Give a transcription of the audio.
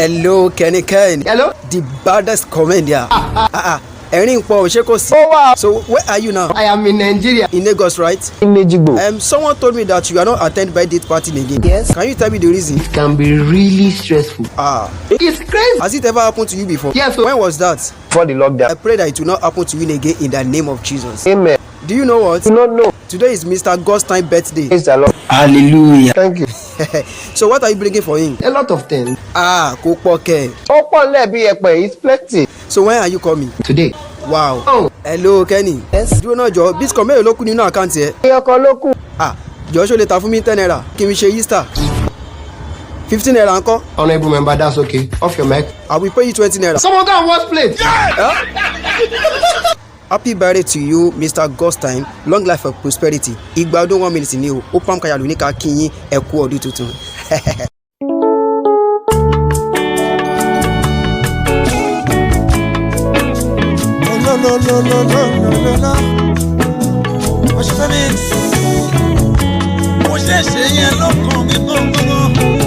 Hello, Kenny Ken. Hello? The baddest comedian. Ah, ah, ẹ̀rín pọ̀, ṣé kò sí? Ó wà. So where are you now? I am in Nigeria. In Lagos, right? In Ejigbo. Someone told me that you are not attend birthday party again. Yes. Can you tell me the reason? It can be really stressful. Ah, It's crazy. has it ever happened to you before? Yes. When was that? Before the lockdown. I pray that it will not happen to you again in the name of Jesus. Amen. Do you know what? You no know. Today is Mr. God's time birthday. Praise the Lord. Hallelujah. Thank you. So what are you bringing for him? A lot of things. Ah, kò pọ̀ kẹ̀. Ó pọ̀ nílẹ̀ bí ẹ̀pẹ̀, it's plenty. So when are you coming? Today. Wow. Oh. Hello, Kenny. Yes. Dúró náà jọ, Bitcoin mélòó ló kù nínú account ẹ? Ẹyọ kan ló kù. Ah, jọ, ṣó lè ta fún mi ₦10 kí n fi ṣe Easter? ₦15 ńkọ́? Honourable member, that's okay. Off your mic. I will pay you ₦20. Someone go and wash plate. Happy birthday to you, Mr. Godstime. Long life and prosperity. Ìgbà ọdún one minute ni o. Ó pàm káyà ló ní ká kí yín, ẹ kú ọdún tuntun. No, no, no, no, no, no, no. Mo ṣe fẹ́ mi. Mo ṣẹ̀ṣẹ̀ yẹn lọ́kàn mi gbọ́ngbọ́n.